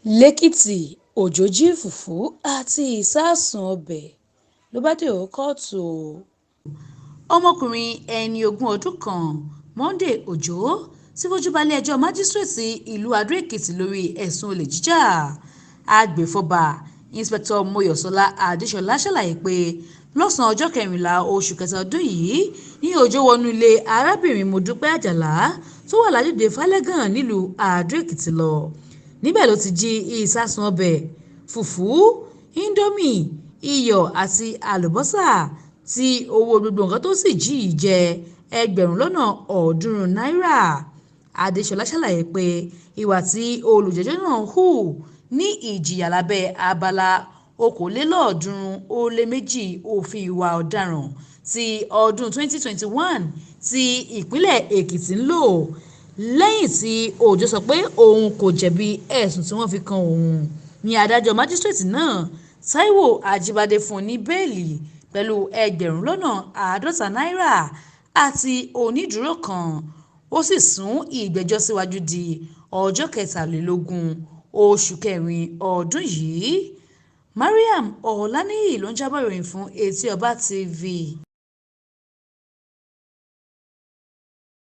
Lẹ́kìtì, Ọjọ́ jí fùfú àti ìsásùn ọbẹ̀ ló bá dèrò kóòtù o. Ọmọkùnrin ẹni ogún ọdún kan, Monday Ọjọ́, ti fojú balẹ̀-ẹjọ́ májísreetí ìlú Ado-Ekìtì lórí ẹ̀sùn olè jíjà. Agbèfọ́ba, Íńṣpẹ̀tọ́ Mọ́yọ̀sọ́lá Adéṣọlá ṣàlàyé pé lọ́sàn-án ọjọ́ kẹrìnlá oṣù kẹta ọdún yìí ni Ọjọ́ wọnú ilé arábìnrin Mọ́dúpẹ́ Àjàlá tó wà lágbègbè Fàlẹ́gàn nílùú Ado-Ekìtì lọ. Níbẹ̀ ló ti jí ìsásùn ọbẹ̀, fùfú, íńdómì, iyọ̀ àti àlùbọ́sà tí owó gbogbo nǹkan tó sì jí yìí jẹ́ ẹgbẹ̀rún lọ́nà 300 náírà. Adéṣọlá ṣàlàyé pé ìwà tí olùjẹ́jọ́ náà hù ní ìjìyà lábẹ́ abala 302 òfin ìwà ọ̀daràn ti ọdún 2021 tí ìpínlẹ̀ Èkìtì ń lò. Lẹ́yìn tí Ọjọ́ sọ pé òun kò jẹ̀bi ẹ̀sùn tí wọ́n fi kan òun ní adájọ́ májísreetí náà, Táíwò Ajíbádé fún un ní bẹ́ẹ́lí pẹ̀lú ẹgbẹ̀rún lọ́nà 50 náírà àti onídùúró kan, ó sì sún ìgbẹ́jọ́ síwájú di ọjọ́ 23 oṣù kẹrin ọdún yìí. Mariam Ọláníyì ló ń jábọ̀ ìròyìn fún Etí Ọba TV.